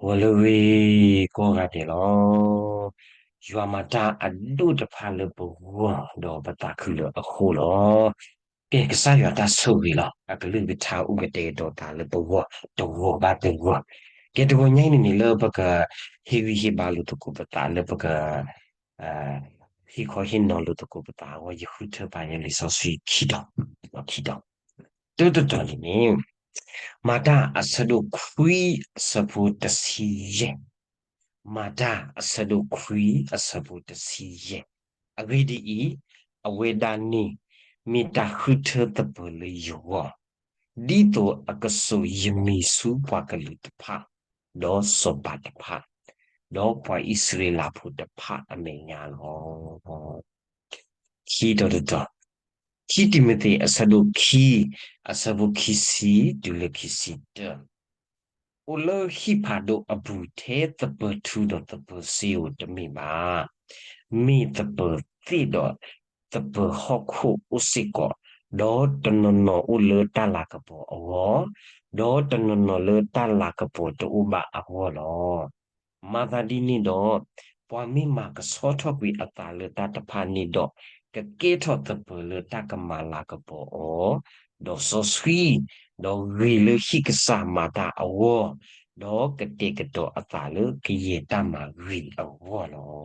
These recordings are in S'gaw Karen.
ဂီၤလၢအဂ့ၤကိးဂၤဒဲးလီၤ. ယွၤမၤတၢ်အဒိၣ်တဖၣ်လၢပဂီၢ် ဒီးပသးခုလၢအဃိလီၤ. ကဲကစၢ်ယွၤတၢ်ဆိၣ်ဂ့ၤလီၤ. အကလုၢ်ကထါအိၣ်ကတဲာ်ကတီၤသးလၢပဂီၢ်တဂီၤဘၣ်တဂီၢ်. ကဲတဂီၤညါအံၤန့ၣ်န့ၣ် လၢပကဟ့ၣ်ဂံၢ်ဟ့ၣ်ဘါလိာ်သကိးပသးလၢပက ဟ့ၣ်ခီဟ့ၣ်နီၤလိာ်သကိးပသးအဂီၢ် ယဃုထၢပာ်ယဲလံာ်စီဆှံခံတီၤ, ခံတီၤ, တၢတတီၤန့ၣ်န့ၣ် မၤတၢ်အဆၢဒိၣ်ခွံအဆၢဖိတဆံယဲၢ်, မၤတၢ်အဆၢဒိၣ်ခွံအဆၢဖိတဆံယဲၢ်, အဂ့ၢ်ဒ်အံၤ, အဝဲဒၣ်န့ၣ် မ့ၢ်တၢ်ဃုထၢသပၢၤလၢယဂီၢ် ဒ်သိးအကစိာ်ယမံၤဆူပှၤကလုာ်တဖၣ်, ဒီးစီၤပၤတဖၣ်, ဒီးပှၤအံၣ်စရ့လးဖိတဖၣ်အမဲာ်ညါလီၤ. ခံတီၤတတီၤ, ခံတံၤမသ့း အဆၢဒိၣ်ခံ, အဆၢဖိခံဆံတုၤလၢခံဆံတၢ, အိၣ်လၢဟံၣ်ဖးဒိၣ်အပူၤထဲသပၢၤထူဒီးသပၢၤစ့ဧိၤတမ့ၢ်ဘၣ်. မ့ၢ်သပၢၤသ့ၣ်ဒီးသပၢၤဟီၣ်ခိၣ်အိၣ်စ့ၢ်ကီး, ဒီးတနီၤနီၤအိၣ်လၢတၢ်လၤကပီၤအဂီၢ်, ဒီးတနီၤနီၤလၢတၢ်လၤကပီၤတအိၣ်ဘၣ်အဂီၢ်လီၤ. မၤသးဒ်န့ၣ်ဒီး, ပှၤမ့ၢ်မၤကဆှီထီၣ်ကွံာ်အသးလၢတၢ်တဖၣ်န့ၣ်ဒီး, ကကဲထီၣ်သပၢၤလၢတၢ်ကမၤလၤကပီၤအီၤ, ဒီးစီဆှံ, ဒီးဂ့ၤလၢဟံၣ်ကစၢ်မၤတၢ်အဂီၢ်, ဒီးကတဲာ်ကတီၤအသးလၢကယဲၢ်တၢ်မၤဂ့ၤအဂီၢ်လီၤ.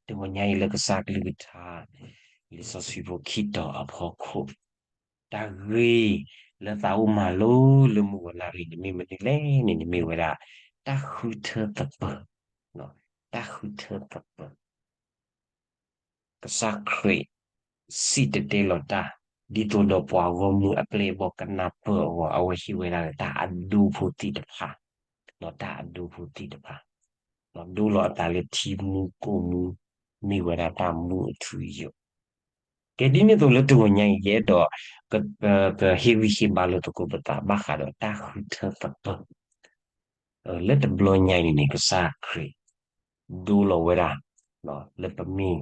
တဂီၤညါအံၤလၢကစၢ်ကလုၢ်ကထါ လံာ်စီဆှံဖိခံတီၤအဖီခိၣ်, တၢ်ဂ့ၤလၢသးအိၣ်မၤလိလၢမုၢ်ဂီၤလၢအဂ့ၤန့ၣ်မ့ၢ်မနုၤလဲၣ်န့ၣ်န့ၣ် မ့ၢ်ဝဲဒၣ် တၢ်ဃုထၢသပၢၤ, တၢ်ဃုထၢသပၢၤ ကစၢ်ခရံာ်စံၣ်တဲၤတဲလီၤတၢ်, ဒ်သိးဒီးပှၤဂီၢ်မုၢ်အပျဲၢ်အဘီၣ်ကနၢ်ပၢၢ်အဂီၢ် အဝဲဟ့ၣ်ဝဲဒၣ်လၢတၢ်အဒိဖိသ့ၣ်တဖၣ်, တၢ်အဒိဖိသ့ၣ်တဖၣ်, ဒိလီၤအသးလၢထံမူကိၢ်မူ, မ့ၢ်ဝဲဒၣ်တၢ်မူအထူအယိာ်. ကဲဒ်န့ၣ်အသိးလၢတဂီၤညါအံၤယအဲၣ်ဒိး ကဟ့ၣ်ဂံၢ်ဟ့ၣ်ဘါလိာ်သကိးပသးဘၣ်ဃးဒီးတၢ်ဃုထၢသပၢၤ လၢတဘျီညါအံၤန့ၣ်န့ၣ် ကစၢ်ခရံာ် ဒိလီၤဝဲဒၣ် လၢပမ့ၢ်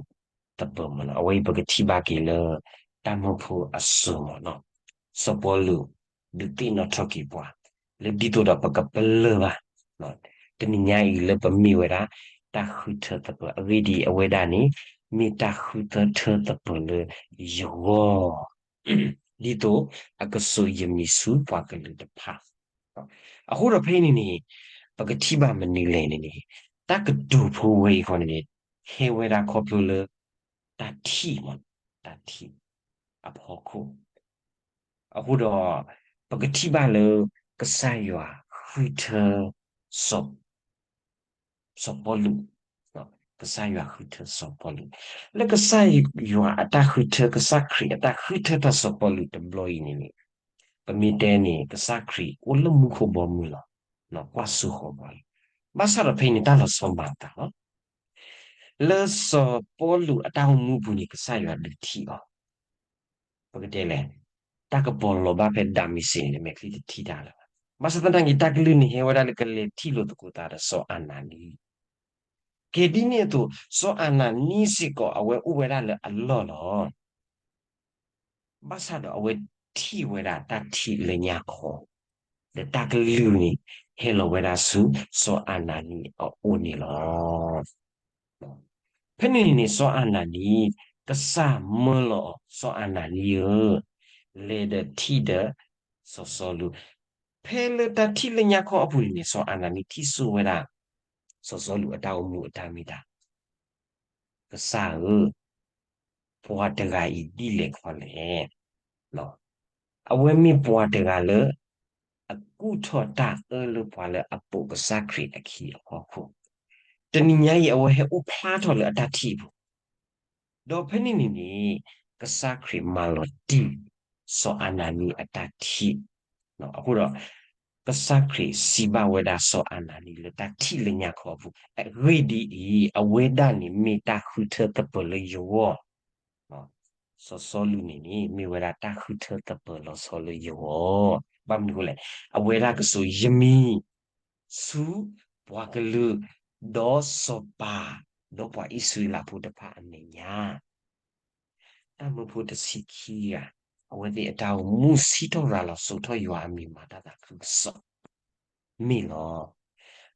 သပၢၤမ့ၢ်နီၤ, အဝဲအံၤပကထံၣ်ဘၣ်က့ၤလၢ တၢ်မၢဖိအစိၤမ့ၢ်နီၤ, စီၤပီလူး ဒုးသ့ၣ်နီၣ်ထီၣ်က့ၤပှၤ လၢဒ်သိးဒီးပကပလၢၢ်ဘၣ် တနံၤညါအံၤလၢပမ့ၢ်ဝဲဒၣ် တၢ်ဃုထၢသပၢၤ အဂ့ၢ်ဒ်အံၤ အဝဲဒၣ်န့ၣ် မ့ၢ်တၢ်ဃုထၢသပၢၤလၢယဂီၢ် ဒ်သိးအကစိာ်ယမံၤဆူပှၤကလုာ်တဖၣ်. အဃိဒီးဖဲအံၤန့ၣ်န့ၣ် ပကထံၣ်ဘၣ်မနုၤလဲၣ်န့ၣ်န့ၣ် တၢ်ကတိၤဖိဝဲအံၤဃီန့ၣ်န့ၣ် ဟဲဝဲဒၣ်ခီဖျိလၢ တၢ်ထံၣ်မ့ၢ် တၢ်ထံၣ်အဖီခိၣ် အဃိဒီး ပကထံၣ်ဘၣ်လၢ ကစၢ်ယွၤဃုထၢ စီၤ စီၤပီလူး, ကစၢ်ယွၤဃုထၢစီၤပီလူး, လၢကစၢ်ယွၤအတၢ်ဃုထၢ ကစၢ်ခရံာ်အတၢ်ဃုထၢတၢ်စီၤပီလူးတဘျီအံၤန့ၣ်န့ၣ် ပမ့ၢ်တဲန့ၣ် ကစၢ်ခရံာ်အိၣ်လၢမူခိၣ်ဘီမုၢ်လီၤ, ကွၢ်စိဃီၤပှၤလီၤ. ဘၣ်ဆၣ်ဒီးဖဲအံၤန့ၣ် တၢ်လီၤဆီမၤအသးလီၤ. လၢစီၤပီလူးအတၢ်အိၣ်မူအပူၤန့ၣ် ကစၢ်ယွၤဒုးထံၣ်အီၤ ပကတဲလဲၣ်, တၢ်ကပီၤလီၤဘၣ်ဖဲဒၤမ့းစ့းန့ၣ် မဲာ်ချံတထံၣ်တၢ်လၢၤဘၣ်. ဘၣ်ဆၣ်သနာ်က့ တၢ်ကလုၢ်န့ၣ်ဟဲဝဲဒၣ်လၢကလဲၤထံၣ်လိာ်သကိးသးဒီးစီၤအၤနၤနံ, ကဲဒ်န့ၣ်အသိး စီၤအၤနၤနံစ့ၢ်ကီး အဝဲအိၣ်ဝဲဒၣ်လၢအလီၢ်လီၤ. ဘၣ်ဆၣ်ဒီးအဝဲထံၣ်ဝဲဒၣ်တၢ်ထံၣ်လၢညါခီ, ဒီးတၢ်ကလုၢ်န့ၣ် ဟဲလီၤဝဲဒၣ်ဆူစီၤအၤနၤနံအအိၣ်န့ၣ်လီၤ. ဖဲန့ၣ်န့ၣ်န့ၣ် စီၤအၤနၤနံ, ကစၢ်မၢလီၤအီၤ စီၤအၤနၤနံဧၢ, လဲၤဒီးထံၣ်ဒီးစီၤစီလူး. ဖဲလၢတၢ်ထံၣ်လၢညါခီအပူၤန့ၣ်န့ၣ် စီၤအၤနၤနံထံၣ်ဆိဝဲဒၣ် စီၤစီလူးအတၢ်အိၣ်မူအတၢ်မ့ၢ်တၢ် ကစၢ်ဧၢ, ပှၤတဂၤအံၤဒ်လဲၣ်ခီလဲၣ်. အဝဲမ့ၢ်ပှၤတဂၤလၢ အကူၣ်ထီၣ်တၢ်အၢလၢပှၤလၢအပိာ်ကစၢ်ခရံာ်အခံအဖီခိၣ်, တနံၤညါအံၤ အဝဲဟဲအိၣ်ဖျါထီၣ်လၢအတၢ်ထံၣ်အပူၤ ဒီးဖဲန့ၣ်န့ၣ်န့ၣ် ကစၢ်ခရံာ်မၤလီၤတံၢ် စီၤအၤနၤနံအတၢ်ထံၣ်, အဃိဒီး ကစၢ်ခရံာ်စံးဘၣ်ဝဲဒၣ်စီၤအၤနၤနံလၢတၢ်ထံၣ်လၢညါခီအပူၤ, အဂ့ၢ်ဒ်အံၤ, အဝဲဒၣ်န့ၣ်မ့ၢ်တၢ်ဃုထၢသပၢၤလၢယဂီၢ် စီၤစီလူးန့ၣ်န့ၣ် မ့ၢ်ဝဲဒၣ်တၢ်ဃုထၢသပၢၤလီၤဆီလၢယဂီၢ်, ဘၣ်မနုၤအဃိလဲၣ်, အဝဲဒၣ်ကစိာ်ယမံၤ ဆူပှၤကလုာ် ဒီးစီၤပၤ ဒီးပှၤအံၣ်စရ့လးဖိတဖၣ်အမဲာ်ညါ တၢ်မၢဖိတဆံခံဂၤ အဝဲသ့ၣ်အတၢ်အိၣ်မူစံးထီၣ်ရၤလီၤစိာ်ထီၣ်ယွၤအမံၤမၤတၢ်သးခုကစီၣ်, မ့ၢ်လီၤ.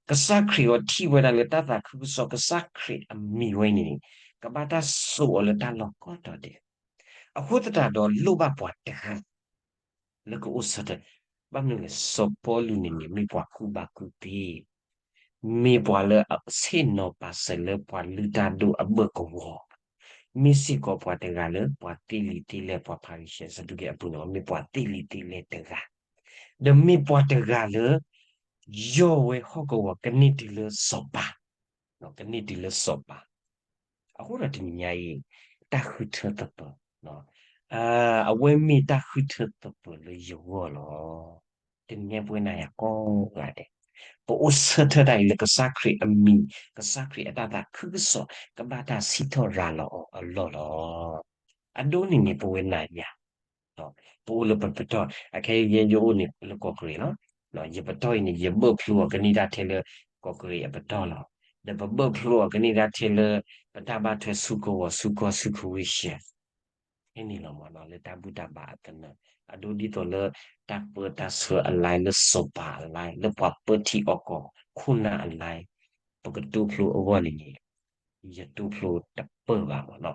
ကစၢ်ခရံာ်အီၤထံၣ်ဝဲဒၣ်လၢတၢ်သးခုကစီၣ် ကစၢ်ခရံာ်အမံၤဝဲအံၤန့ၣ် ကဘၣ်တၢ်စိာ်အီၤလၢတၢ်လီၢ်ကိးတီၤဒဲး, အဃိသတးဒီးလိၣ်ဘၣ်ပှၤတဂၤ လၢကအိၣ်ဆၢထၢၣ်, ဘၣ်မနုၤလဲၣ် စီၤပီလူးန့ၣ်န့ၣ် မ့ၢ်ပှၤကူၣ်ဘၣ်ကူၣ်သ့, မ့ၢ်ပှၤလၢအဆ့ၣ်နီၤပာ်စၢၤလၢပှၤလုၢ်တၢ်ဒိၣ်အဘၢၣ်ကဝီၤ, မ့ၢ်စ့ၢ်ကီးပှၤတဂၤလၢပှၤသ့လံာ်သ့လဲၢ် ပှၤဖၤရံၤၡဲ စၤဒူၤကဲ အပူၤန့ၣ် မ့ၢ်ပှၤသ့လံာ်သ့လဲၢ်တဂၤ, ဒီးမ့ၢ်ပှၤတဂၤလၢ ယီၢ်ဝဲဟီၣ်ကဝီၤကန့ၢ်တုၤလၢစီၤပၤ, ကန့ၢ်တုၤလၢစီၤပၤ, အဃိဒီးတနံၤညါအံၤ တၢ်ဃုထၢသပၢၤ, အဝဲမ့ၢ်တၢ်ဃုထၢသပၢၤလၢယဂီၢ်လီၤ. တနံၤညါပဝဲနၤယၤကိးဂၤဒဲး ပအိၣ်ဆၢထၢၣ်တၢ်အံၤလၢကစၢ်ခရံာ်အမံၤ, ကစၢ်ခရံာ်အတၢ်သးခုကစီၣ် ကဘၣ်တၢ်စံးထီၣ်ရၤလီၤအီၤအလီၢ်လီၤ. အဒိန့ၣ်န့ၣ် ပဝဲနၤယၤ ပအိၣ်လၢပပတီၢ်, အခဲအံၤယဲယအိၣ်န့ၣ်လၢကီၢ်ကရ့ၣ်လီၤ. ယပတီၢ်အံၤန့ၣ် ယဘၢၣ်ဖျိအီၤကန့ၢ်ဒၣ်ထဲလၢကီၢ်ကရ့ၣ်အပတီၢ်လီၤ. ဒီးပဘၢၣ်ဖျိအီၤကန့ၢ်ဒၣ်ထဲလၢ ပတၢ်ဘၣ်ထွဲဆူကဝီၤဆူကီၢ်ဆူကဝ့ၢ်ရှဲ ဖဲန့ၣ်လီၤမ့ၢ်နီၤ လၢတၢ်ဘူၣ်တၢ်ဘါအကနၢၤ, အဒိဒ်သိးလၢ တၢ်ပၢတၢ်ဆှၢအ line လၢစီၤပၤအ line လၢပှၤပၢထံအီၣ်ကီၢ်ခိၣ်နၢ်အ line ပကတိဖျိအဂီၢ်န့ၣ်န့ၣ် ယတိဖျိတပၢၢ်ဘၣ်မ့ၢ်နီၤ.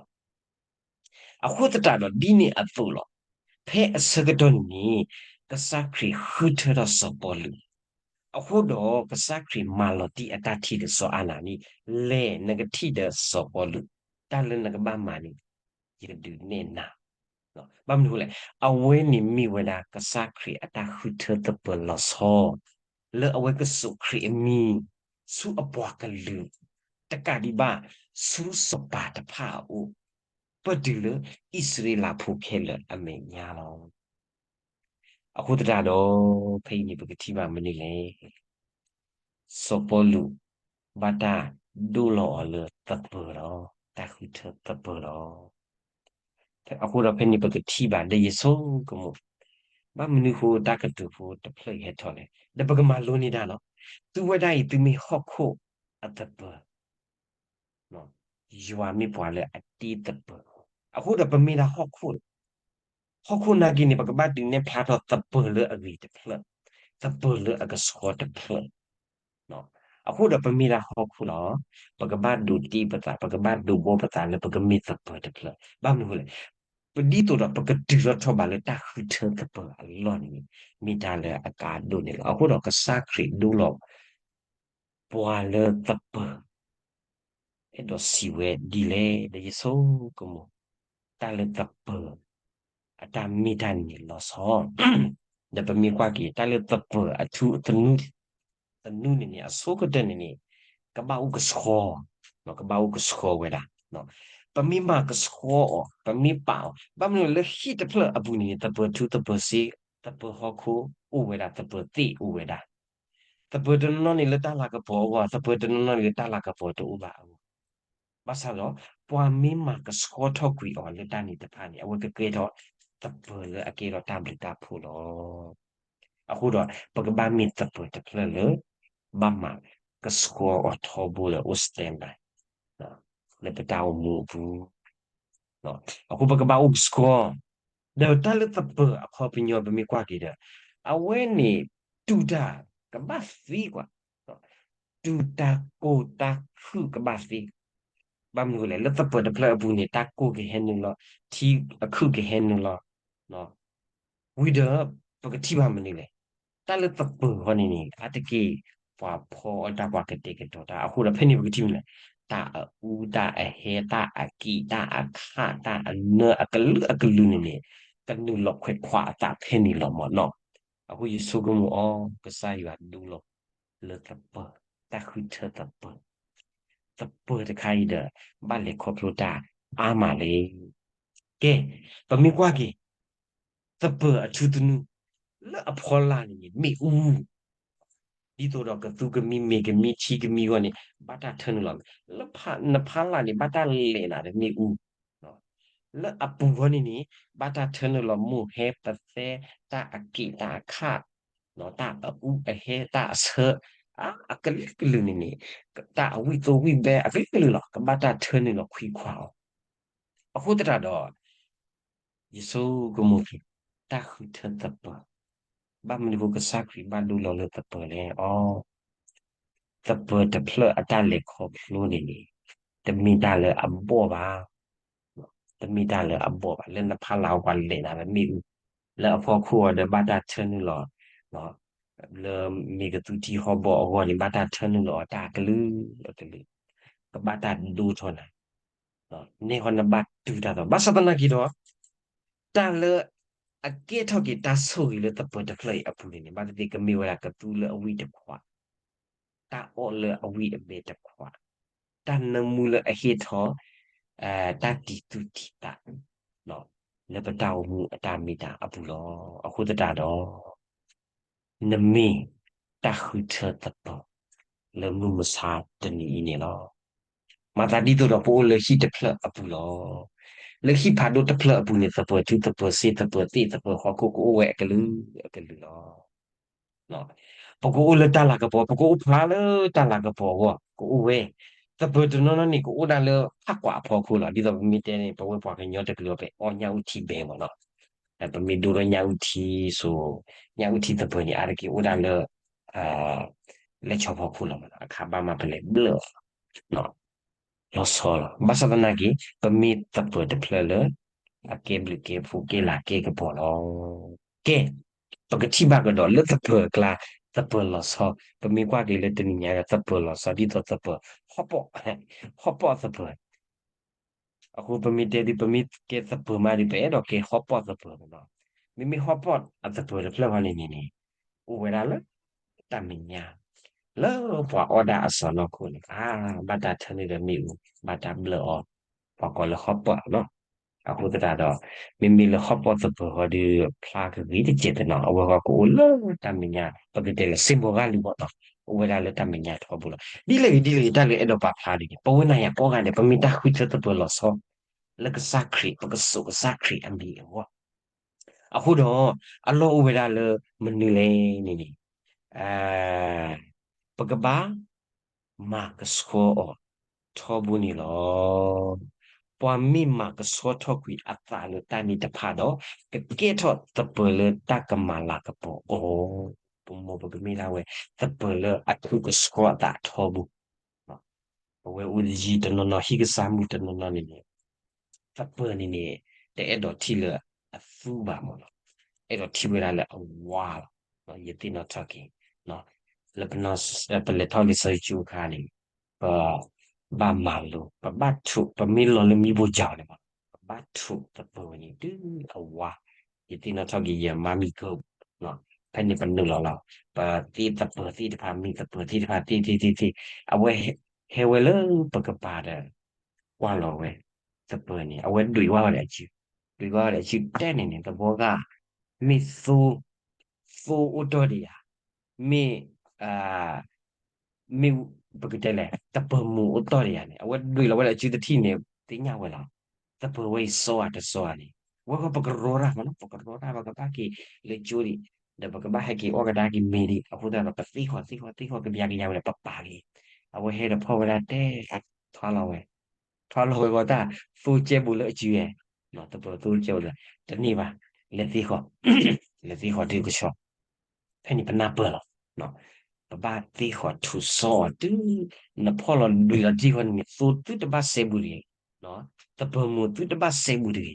အဃိသတးဒီးဒ်န့ၣ်အသိးလီၤ. ဖဲအဆၢကတီၢ်န့ၣ်န့ၣ် ကစၢ်ခရံာ်ဃုထၢထီၣ်စီၤပီလူး, အဃိဒီးကစၢ်ခရံာ်မၤလီၤတံၢ်အတၢ်ထံၣ်ဒီးစီၤအၤနၤနံ, လဲၤနကထံၣ်ဒီးစီၤပီလူး, တၢ်လၢနကဘၣ်မၤန့ၣ် ယဒုးနဲၣ်နၤ ဘၣ်မနုၤအဃိလဲၣ်, အဝဲန့ၣ်မ့ၢ်ဝဲဒၣ်ကစၢ်ခရံာ်အတၢ်ဃုထၢသပၢၤလီၤဆီ လၢအဝဲကစိာ်ခရံာ်အမံၤ ဆူအပှၤကလုာ် တကးဒံးဘၣ် ဆူစီၤပၤတဖၣ်အအိၣ် ပတုၤလၢအံၣ်စရ့လးဖိခဲလၢာ်အမဲာ်ညါလီၤ. အဃိသတးဒီး ဖဲအံၤန့ၣ် ပကထံၣ်ဘၣ်မနုၤလဲၣ် စီၤပီလူး ဘၣ်တၢ်ဒိလီၤအီၤလၢသပၢၤလီၤ, တၢ်ဃုထၢသပၢၤလီၤ. အဃိဒီးဖဲန့ၣ်ပကထံၣ်ဘၣ်ဒီးယဆိကမိၣ်, ဘၣ်မနုၤဃိတၢ်ကတိၤဖိတဖျၢၣ်အံၤဟဲထီၣ်လဲၣ်, ဒီးပကမၤလိန့ၢ်တၢ်လီၤ. သုဝဲဒၣ်အံၤသုမ့ၢ်ဟီၣ်ခိၣ်အသပၢၤ ယွၤမ့ၢ်ပှၤလၢအတ့သပၢၤ, အဃိဒီးပမ့ၢ်ဒၣ်ဟီၣ်ခိၣ်, ဟီၣ်ခိၣ်နာ်က့န့ၣ် ပကဘၣ်ဒုးနဲၣ်ဖျါထီၣ်သပၢၤလၢအဂ့ၤတဖျၢၣ်, သပၢၤလၢအကဆှီတဖျၢၣ်, အဃိဒီးပမ့ၢ်ဒၣ်ဟီၣ်ခိၣ်လီၤ. ပကဘၣ်ဒိးတ့ပသး, ပကဘၣ်ဒိးဘှီပသးလၢပကမ့ၢ်သပၢၤတဖျၢၣ်, ဘၣ်မနုၤအဃိလဲၣ်, ပဒ်သိးဒီးပကတုၤထီၣ်ထီၣ်ဘးလၢတၢ်ဃုထၢသပၢၤအလီၢ်န့ၣ် မ့ၢ်တၢ်လၢအကါဒိၣ်န့ၣ်လီၤ. အဃိဒီးကစၢ်ခရံာ်ဒိလီၤ ပှၤလၢသပၢၤ, အဲၣ်ဒိးစံးဝဲဒ်လဲၣ်ဒီးယဆိကမိၣ်, တၢ်လၢသပၢၤ အတၢ်မ့ၢ်တၢ်န့ၣ်လီၤဆီ, ဒီးပမ့ၢ်ကွၢ်က့ၤ တၢ်လၢသပၢၤအထူသနူ, သနူန့ၣ်န့ၣ် အဆိကတၢၢ်န့ၣ်န့ၣ် ကဘၣ်အိၣ်ကဆှီ, ကဘၣ်အိၣ်ကဆှီဝဲဒၣ်, ပမ့ၢ်မၤကဆှီအီၤ ပမ့ၢ်ပာ်အီၤ ဘၣ်မနုၤလၢဟံၣ်တဖျၢၣ်အပူၤန့ၣ်န့ၣ် သပၢၤထူသပၢၤစ့ သပၢၤဟီၣ်ခိၣ်အိၣ်ဝဲဒၣ် သပၢၤသ့ၣ်အိၣ်ဝဲဒၣ် သပၢၤတနီၤနီၤန့ၣ်လၢတၢ်လၤကပီၤအဂီၢ် သပၢၤတနီၤနီၤန့ၣ်လၢတၢ်လၤကပီၤတအိၣ်ဘၣ်အဂီၢ်, ဘၣ်ဆၣ်ဒီး ပှၤမ့ၢ်မၤကဆှီထီၣ်ကွံာ်အီၤလၢတၢ်န့ၣ်တဖၣ်န့ၣ် အဝဲကကဲထီၣ်သပၢၤလၢအကဲထီၣ်တၢ်ဘျုးတၢ်ဖှိၣ်လီၤ. အဃိဒီး ပကဘၣ်မ့ၢ်သပၢၤတဖျၢၣ်လၢ ဘၣ်မၤကဆှီအီၤထီဘိဒီးအိၣ် standby လၢပတၢ်အိၣ်မူအပူၤ အဃိပကဘၣ်အိၣ်ကဆှီ, ဒီးတၢ်လၢသပၢၤအခီပညီပမ့ၢ်ကွၢ်က့ၤဒီး အဝဲန့ၣ် တူၢ်တၢ်ကဘၣ်သ့ကွၢ်, တူၢ်တၢ်ကိၢ်တၢ်ခုၣ်ကဘၣ်သ့, ဘၣ်မနုၤလဲၣ် လၢသပၢၤတဖျၢၣ်အပူၤန့ၣ် တၢ်ကိၢ်ကဟဲနုာ်လီၤ, ထံအခုၣ်ကဟဲနုာ်လီၤ ဝံၤဒီး ပကထံၣ်ဘၣ်မနုၤလဲၣ်, တၢ်လၢသပၢၤဃီန့ၣ်န့ၣ် အါတက့ၢ် ပှၤဖီအီၣ်တၢ် ပှၤကတဲာ်ကတီၤတၢ် အဃိဒီးဖဲန့ၣ်ပကထံၣ်မနုၤလဲၣ်, တၢ်အအူတၢ်အဟဲ တၢ်အကံၣ် တၢ်အခၣ် တၢ်အနၢအကလုာ်အကလုာ်န့ၣ်န့ၣ် ကနုာ်လီၤခွဲးခွါအသးဖဲန့ၣ်လီၤမ့ၢ်နီၤ. အဃိယဆိကမိၣ်အီၤ ကစၢ်ယွၤဒိလီၤ လၢသပၢၤ, တၢ်ဃုထၢသပၢၤ, သပၢၤတခါအံၤဒီး ဘၣ်လဲၤခီဖျိတၢ်အါမးလံ. ကဲ, ပမ့ၢ်ကွၢ်က့ၤ သပၢၤအထူသနူ လၢအဖီလာ်န့ၣ်န့ၣ် မ့ၣ်အူ ဒ်သိးဒီးကသူကမံ မ့ၤကမံ ထံကမံအဂီၢ်န့ၣ် ဘၣ်တၢ်ထၢနုာ်လီၤ, လၢနဖီလာ်န့ၣ် ဘၣ်တၢ်လဲၤနၤဒီးမ့ၣ်အူ, လၢအပူၤဃီန့ၣ်န့ၣ် ဘၣ်တၢ်ထၢနုာ်လီၤမိၢ်ဟဲပသဲ တၢ်အကံၣ်တၢ်အခၣ် တၢ်အအူအဟဲ တၢ်အဆၢ အကလုာ်ကလုာ်န့ၣ်န့ၣ် တၢ်အဝံၣ်သိဝံၣ်ဘဲအကလုာ်ကလုာ်လီၤ ကဘၣ်တၢ်ထၢနုာ်လီၤခွံခွါအီၤ. အဃိသတးဒီး ယဆိကမိၣ်က့ၤ တၢ်ဃုထၢသပၢၤ ဘၣ်မနုၤဃိကစၢ်ခရံာ်ဘၣ်ဒိလီၤလၢသပၢၤလဲၣ်. အီ သပၢၤတဖျၢၣ်အတၢ်လဲၤခီဖျိန့ၣ်န့ၣ် တမ့ၢ်တၢ်လၢအဘီၣ်ဘၣ်, တမ့ၢ်တၢ်လၢအဘီၣ်ဘၣ် လၢနဖးလၢ်အီၤပှၤလဲၤနၤလၢမ့ၣ်အူ, လၢအဖီခိၣ်အီၤဒီးဘၣ်တၢ်ထၢနုာ်လီၤ, လၢမ့ၢ်ကသူထံဟီၣ်ဘီၣ်အဂီၢ်န့ၣ် ဘၣ်တၢ်ထၢနုာ်လီၤအီၤတၢ်ကလုာ်အကလုာ်, ကဘၣ်တၢ်ဒိထီၣ်နၤ, န့ၢ်ဃီနဘၣ်တုၤတၢ်သီ ဘၣ်ဆၣ်သနာ်က့ဒီး တၢ်လၢအကဲထီၣ်က့ၤတၢ်ဆိၣ်ဂ့ၤလၢသပၢၤတဖျၢၣ်အံၤအပူၤန့ၣ်န့ၣ် ဘၣ်သ့ၣ်သ့ၣ်ကမ့ၢ်ဝဲဒၣ်ကသူလၢအဝံၣ်တခွး, တၢ်အီၣ်လၢအဝံၣ်အမဲတခွး, တၢ်နၢမူလၢအဟ့ၣ်ထီၣ် တၢ်တံၤသူၣ်တံၤသး လၢပတၢ်အိၣ်မူအတၢ်မ့ၢ်တၢ်အပူၤလီၤ. အဃိသတးဒီး နမ့ၢ်တၢ်ဃုထၢသပၢၤ လၢမုၢ်မဆါတနံၤအံၤန့ၣ်လီၤ. မၤသးဒ်သိးဒီးပအိၣ်လၢဟံၣ်တဖျၢၣ်အပူၤလီၤ. လၢဟံၣ်ဖးဒိၣ်တဖျၢၣ်အပူၤန့ၣ် သပၢၤထူသပၢၤစ့သပၢၤသ့ၣ်သပၢၤဟီၣ်ခိၣ် ကအိၣ်ဝဲအကလုာ်အကလုာ်လီၤ. ပကအိၣ်လၢတၢ်လၤကပီၤ ပကအိၣ်ဖျါလၢတၢ်လၤကပီၤအဂီၢ် ကအိၣ်ဝဲ, သပၢၤတနီၤနီၤန့ၣ် ကအိၣ်ဒၣ်လၢဖးကွၢ်အဖီခိၣ်လီၤ. ဒ်သိးပမ့ၢ်တဲန့ၣ် ပဝဲပှၤကညီတကလုာ်အီၤ ပအီၣ်ညၣ်အုၣ်ထံဘဲမ့ၢ်နီၤ, ပမ့ၢ်ဒိလၢညၣ်အုၣ်ထံစိၤ, ညၣ်အုၣ်ထံသပၢၤန့ၣ် အါတက့ၢ်အိၣ်ဒၣ်လၢ လဲၢ်ဆီဖီခိၣ်လီၤမ့ၢ်နီၤ, အခါဘၣ်မးပလဲၤဘျၢၣ်အီၤ လီၤဆီလီၤ. ဘၣ်ဆၣ်သနာ်က့ ပမ့ၢ်သပၢၤတဖျၢၣ်လၢ အကဲဘျုးကဲဖှိၣ်ကဲလၤကဲကပီၤလီၤ. ကဲ, ပကထံၣ်ဘၣ်ကဒီးလၢသပၢၤအကျါ, သပၢၤလီၤဆီ, ပမ့ၢ်ကွၢ်က့ၤလၢတနံၤညါဒီး သပၢၤလီၤဆီ ဒ်သိးသပၢၤ ဟီၣ်ပီၣ်, ဟီၣ်ပီၣ်သပၢၤ အဃိပမ့ၢ်တဲဒ် ပမ့ၢ်ကဲသပၢၤမးဒီး ပအဲၣ်ဒိးကဲဟီၣ်ပီၣ်သပၢၤမ့ၢ်နီၤ, မ့မ့ၢ်ဟီၣ်ပီၣ်အသပၢၤတဖျၢၣ်ဃီန့ၣ်န့ၣ်န့ၣ် အိၣ်ဝဲဒၣ်လၢ တၢ်မဲာ်ညါ လၢပှၤအီၣ်ဒၣ်အစီၢ်နီၤခိၣ်န့ၣ် အါ ဘၣ်တၢ်ထၢနုာ်ဒီးမ့ၣ်အူ ဘၣ်တၢ်ဘျၢၣ်အီၤ, ပှၤကိးလၢဟီၣ်ပီၣ်နီၤ. အဃိသတးဒီး မ့မ့ၢ်လၢဟီၣ်ပီၣ်သပၢၤဃီဒီး ဖျါကဂ့ၤတစဲးတနီၤ အဝဲဃီကအိၣ်လၢတၢ်မဲာ်ညါ ပကတဲလၢ စ့မီၤဂၤလံဘၣ်နီၤ, အိၣ်ဝဲဒၣ်လၢတၢ်မဲာ်ညါထီဘိလီၤ. ဒ်လဲၣ်ဂ့ၤဒ်လဲၣ်ဂ့ၤ တၢ်လၢအဲၣ်ဒိးပာ်ဖျါဒ်န့ၣ် ပဝဲနၤယၤကိးဂၤဒဲး ပမ့ၢ်တၢ်ဃုထၢသပၢၤလီၤဆီ လၢကစၢ်ခရံာ် ပကစိာ်ကစၢ်ခရံာ်အမံၤအဂီၢ်, အဃိဒီး အလီၢ်အိၣ်ဝဲဒၣ်လၢမနုၤလဲၣ်န့ၣ်န့ၣ် ပကဘၣ် မၤကဆှီအီၤထီဘိန့ၣ်လီၤ. ပှၤမ့ၢ်မၤကဆှီထီၣ်ကွံာ်အသးလၢတၢ်န့ၣ်တဖၣ်ဒီး ကကဲထီၣ်သပၢၤလၢတၢ်ကမၤလၤကပီၤအီၤ, ပမိၢ်ပကမ့ၢ်ဒၣ်ဝဲ သပၢၤလၢအထူးကဆှီအသးထီဘိ ပဝဲအိၣ်ယံၤတနီၤနီၤ ဟံၣ်ကစၢ်မုၣ်တနီၤနီၤန့ၣ်န့ၣ် သပၢၤန့ၣ်န့ၣ် တအဲၣ်ဒိးထံၣ်လၢအသူဘၣ်မ့ၢ်နီၤ, အဲၣ်ဒိးထံၣ်ဝဲဒၣ်လၢအဝါလီၤ. ယသ့ၣ်နီၣ်ထီၣ်က့ၤ လၢပ ပလဲၤထီၣ်လံာ်စီဆှံကၠိအခါန့ၣ် ပဘၣ်မၤလိ ပဘၣ်ထိး ပမ့ၢ်လီၤလၢမံဘိၣ်ကၠီန့ၣ်မ့ၢ် ပဘၣ်ထိးသပၢၤဝဲန့ၣ် တုၤအဝါ, ယသ့ၣ်နီၣ်ထီၣ်က့ၤယမါမံၤကၢ ဖဲန့ၣ်ပနုာ်လီၤလီၤ ပသ့ၣ်သပၢၤသ့ၣ်တဖၣ် မံၤသပၢၤသ့ၣ်တဖၣ်သ့ၣ်သ့ၣ်သ့ၣ်သ့ၣ် အဝဲဟဲဝဲလၢပကပၤဒီး ကွၢ်လီၤဝဲ သပၢၤန့ၣ် အဝဲဒွံးဝဲဝဲဒီးအစု, ဒွံးဝဲဝဲဒီးအစုတဲန့ၣ်န့ၣ် သဘီဂာ် မ့ၢ်သိ သိအိၣ်တီၢ်ဒံးဧါ, မ့ၢ် မ့ၢ် ပကတဲလဲၣ် သပၢၤမုၢ်အိၣ်တီၢ်ဒံးဧါန့ၣ် အဝဲဒွံးလီၤဝဲဒီးအစုတထံၣ်န့ၣ် သ့ၣ်ညါဝဲလီၤ. သပၢၤဝဲအံၤစီဧါတစီဧါန့ၣ် ဝဲဃီပကရီတၢ်မ့ၢ်နီၤ ပကရီတၢ် ပကဘၣ်က့ၤလၢကၠိဒံး ဒီးပကဘၣ်ဟဲက့ၤအီၣ်ကဒါက့ၤမ့ၤဒံး အဃိသတးဒီး ပသ့ၣ်ဃီၤသ့ၣ်ဃီၤသ့ၣ်ဃီၤ ကဘျါကယါဝဲဒီး ပပာ်က့ၤ အဝဲဟဲဒီးဖီၣ်ဝဲဒၣ်တဲ ထွါလီၤဝဲ ထွါလီၤဝဲဂီၢ်တၢ် သိကဲဘူးလၢအစုဝဲ, သပၢၤသိကဲဘူးလၢ တန့ၢ်ဘၣ် လဲၤသ့ၣ်ဃီၤ လဲၤသ့ၣ်ဃီၤဒုကဆှီ ဖဲန့ၣ်ပနၢ်ပၢၢ်လီၤ. ပဘၣ်သ့ၣ်ဃီၤထူးစီအီၤတုၤ နဖီၣ်လီၤဒွံးလီၤတံၢ်ဃီန့ၣ် သိသုတဘၣ်စဲဘူးတဂ့ၤ, သပၢၤမုၢ်သုတဘၣ်စဲဘူးတဂ့ၤ,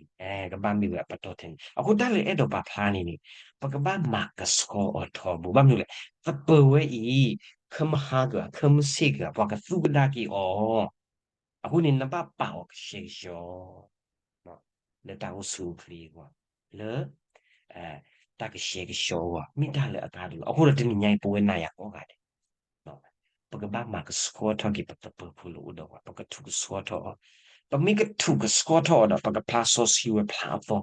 ကဘၣ်မ့ၢ်ဝဲအပတီၢ်ထဲန့ၣ် အဃိတၢ်လၢအဲၣ်ဒိးပာ်ဖျါန့ၣ်န့ၣ် ပကဘၣ်မၤကဆှီအီၤထီဘိ ဘၣ်မနုၤလဲၣ် သပၢၤဝဲအံၤ ခၢမုၢ်ဟါက့ၤ ခၢမုၢ်ဆ့ၣ်က့ၤ ပှၤကသူကဒါက့ၤအီၤ အဃိန့ၣ် နဘၣ်ပာ်အီၤကဆှဲကဆှီ လၢတၢ်အိၣ်ဆူၣ်အိၣ်ချ့အဂီၢ်, လၢ တၢ်ကဆှဲကဆှီအဂီၢ် မ့ၢ်တၢ်လၢအကါဒိၣ်လီၤ. အဃိဒီးတနံၤညါအံၤ ပဝဲနၤယၤကိးဂၤဒဲး ပကဘၣ်မၤကဆှီထီၣ်က့ၤပသပၢၤဖိလၢအိၣ်ဒီးပှၤ ပကထူးကဆှီထီၣ်အီၤ, ပမ့ၢ်ကထူးကဆှီထီၣ်အီၤဒီး ပကဖျါစီဆှံဝဲဖျါအသီ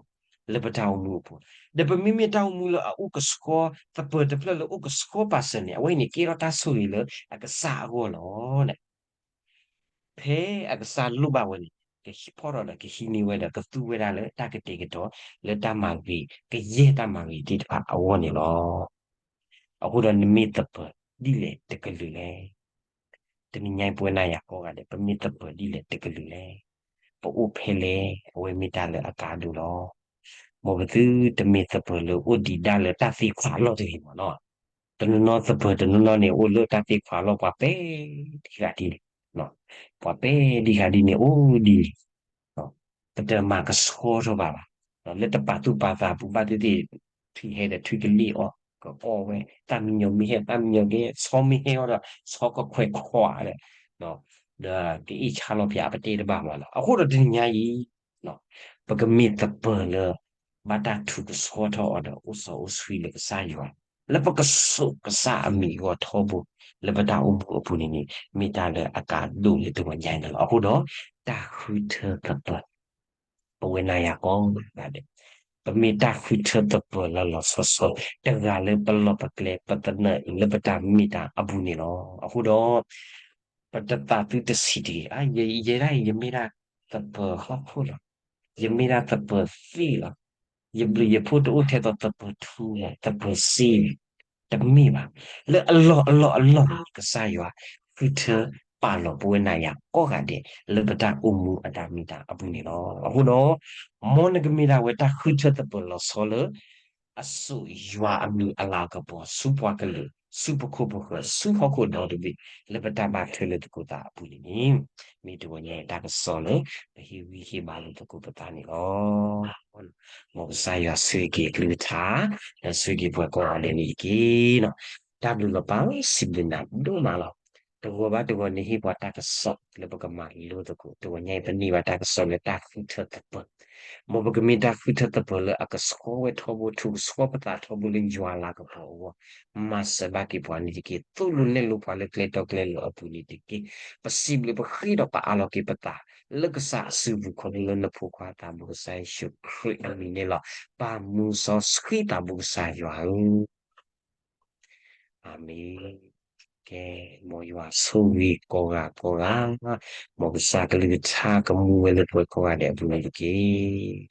လၢပတၢ်အိၣ်မူအပူၤ, ဒီးပမ့မ့ၢ်တၢ်အိၣ်မူလၢအအိၣ်ကဆှီ သပၢၤတဖျၢၣ်လၢအိၣ်ကဆှီပာ်စၢၤန့ၣ် အဝဲအံၤန့ၣ် ကဲထီၣ်တၢ်ဆိၣ်ဂ့ၤလၢအကစၢ်အဂီၢ်လီၤ. ဖဲအကစၢ်လိၣ်ဘၣ်ဝဲန့ၣ် ကဖီၣ်ထီၣ်ဒီးကဟံးန့ၢ်ဝဲဒီး ကသူဝဲဒၣ်လၢတၢ်ကတဲာ်ကတီၤ လၢတၢ်မၤဂ့ၤ ကယဲၢ်တၢ်မၤဂ့ၤသ့ၣ်တဖၣ်အဂီၢ်န့ၣ်လီၤ. အဃိဒီးနမ့ၢ်သပၢၤဒ်လဲၣ်တကလုာ်လဲၣ်. တနံၤညါအံၤပဝဲနၤယၤကိးဂၤဒဲး ပမ့ၢ်သပၢၤဒ်လဲၣ်တကလုာ်လဲၣ်. ပအိၣ်ဖဲလဲၣ် အဝဲမ့ၢ်တၢ်လၢအကါဒိၣ်လီၤ. မ်ပသုတမ့ၢ်သပၢၤလၢအိၣ်ဒံးဒၣ်လၢတၢ်သ့ခွးလီၢ်တဂ့ၤမ့ၢ်နီၤ. တနီၤနီၤသပၢၤတနီၤနီၤန့ၣ် အိၣ်လၢတၢ်သ့ခွးလီၢ်ပှၤပဲာ်ဒံးဃာ်ဒ်န့ၣ်, ပှၤပဲာ်ဒံးဃာ်ဒ်န့ၣ် အိၣ်ဒ်န့ၣ် ပတမၤကဆှီထီၣ်ဘၣ်ဘၣ်. လၢတပာ်သူၣ်ပာ်သးအပူၤဘၣ်သ့ၣ်သ့ၣ် ထွံၣ်ဟဲဒီးထွံၣ်ကလံၣ်အီၣ် ကအီၣ်ဝဲ, သၣ်မံညီၤမ့ၢ်ဟဲ သၣ်မံညီၤကဲ, ဆီမ့ၢ်ဟဲအီၤဒီး ဆီကခွဲးခွးဒီး, ဒီးကအ့ၣ်ဆါလီၤဖဲအပတဲတဘၣ်မးလီၤ. အဃိဒီးတနံၤညါအံၤ ပကမ့ၢ်သပၢၤလၢ ဘၣ်တၢ်ထုးကဆှီထီၣ်အီၤဒီး အိၣ်စီအိၣ်ဆှံလၢကစၢ်ယွၤ, လၢပကစိာ်ကစၢ်အမံၤအဂီၢ်ထီဘိ လၢပတၢ်အိၣ်မူအပူၤန့ၣ်န့ၣ် မ့ၢ်တၢ်လၢအကါဒိၣ်လၢတဂီၤညါအံၤန့ၣ်လီၤ. အဃိဒီး တၢ်ဃုထၢသပၢၤ ပဝဲနၤယၤကိးဂၤဒဲး ပမ့ၢ်တၢ်ဃုထၢသပၢၤလၢလီၤဆီဆီ တဂၤလၢပလီၢ်ပကျဲ ပသနၢၣ်အံၤ လၢပတၢ်မ့ၢ်တၢ်အပူၤန့ၣ်လီၤ. အဃိဒီး ပတသးသုတဆံးတဂ့ၤ, ယဲဒၣ်အံၤ ယမ့ၢ်ဒၣ်သပၢၤဟီၣ်ခိၣ်လီၤ, ယမ့ၢ်ဒၣ်သပၢၤသ့ၣ်လီၤ, ယဘျုးယဖှိၣ်တအိၣ်ထဲသိးသပၢၤထူလီၤ, သပၢၤစ့လီၤ, တမ့ၢ်ဘၣ်. လၢအလီၢ်အလီၢ်အလီၢ်န့ၣ် ကစၢ်ယွၤ ဃုထၢပာ်လီၤပဝဲနၤယၤကိးဂၤဒဲး လၢပတၢ်အိၣ်မူအတၢ်မ့ၢ်တၢ်အပူၤန့ၣ်လီၤ. အဃိဒီး မ်နကမ့ၢ်ဒၣ်ဝဲတၢ်ဃုထၢသပၢၤလီၤဆီလၢ အစိာ်ယွၤအမံၤအလၤကပီၤ ဆူပှၤကလုာ် ဆူပခိၣ်ပဃၢၤ ဆူဟီၣ်ခိၣ်ဒီတဘ့ၣ် လၢပတၢ်ဘၣ်ထွဲလိာ်သကိးသးအပူၤန့ၣ်န့ၣ် မ့ၢ်တဂီၤညါအံၤတၢ်ကစီၣ်လၢ ပဟ့ၣ်ဂံၢ်ဟ့ၣ်ဘါလိာ်သကိးပသးန့ၣ်လီၤ. မ်ကစၢ်ယွၤဆိၣ်ဂ့ၤက့ၤအကလုၢ်ကထါ ဒီးဆိၣ်ဂ့ၤက့ၤပှၤကိးဂၤဒဲးန့ၣ်တက့ၢ်. တၢ်ဘျုးလီၤပၢ် စံးဘျုးနၤဒိၣ်မးလီၤ. တဂီၤဘၣ်တဂီၤန့ၣ် ဟ့ၣ်ပှၤတၢ်ကစီၣ်လၢပကမၤလိသကိး, တဂီၤညါအံၤ ပန့ၢ်ဘၣ်တၢ်ကစီၣ်လၢတၢ်ဃုထၢသပၢၤ, မ်ပကမ့ၢ်တၢ်ဃုထၢသပၢၤလၢအကဆှီဝဲထီဘိ ထုးကဆှီပသးထီဘိလၢယွၤလၤကပီၤအဂီၢ်, မၤစၢၤဘၣ်က့ၤပှၤန့ၣ်တက့ၢ်. သိၣ်လိနဲၣ်လိပှၤလၢကျဲတီကျဲလိၤအပူၤန့ၣ်တက့ၢ်. ပစံးဘျုးပဃ့ဒီးပအးလီၤက့ၤပသး လၢကစၢ်အစုပူၤ ခီဖျိလၢနဖိခွါသးဘိကစၢ်ယ့ၣ်ၡူးခရံာ်အမံၤန့ၣ်လီၤ. ပၢ်မူစီဆှံသးဘိကစၢ်ယွၤဧၢ, အၤမ့ၣ်. ကဲ, မ်ယွၤဆိၣ်ဂ့ၤကိးဂၤကိးဂၤ, မ်ကစၢ်ကလုၢ်ကထါကမူဝဲလၢပှၤကိးဂၤဒဲးအပူၤန့ၣ်တက့ၢ်.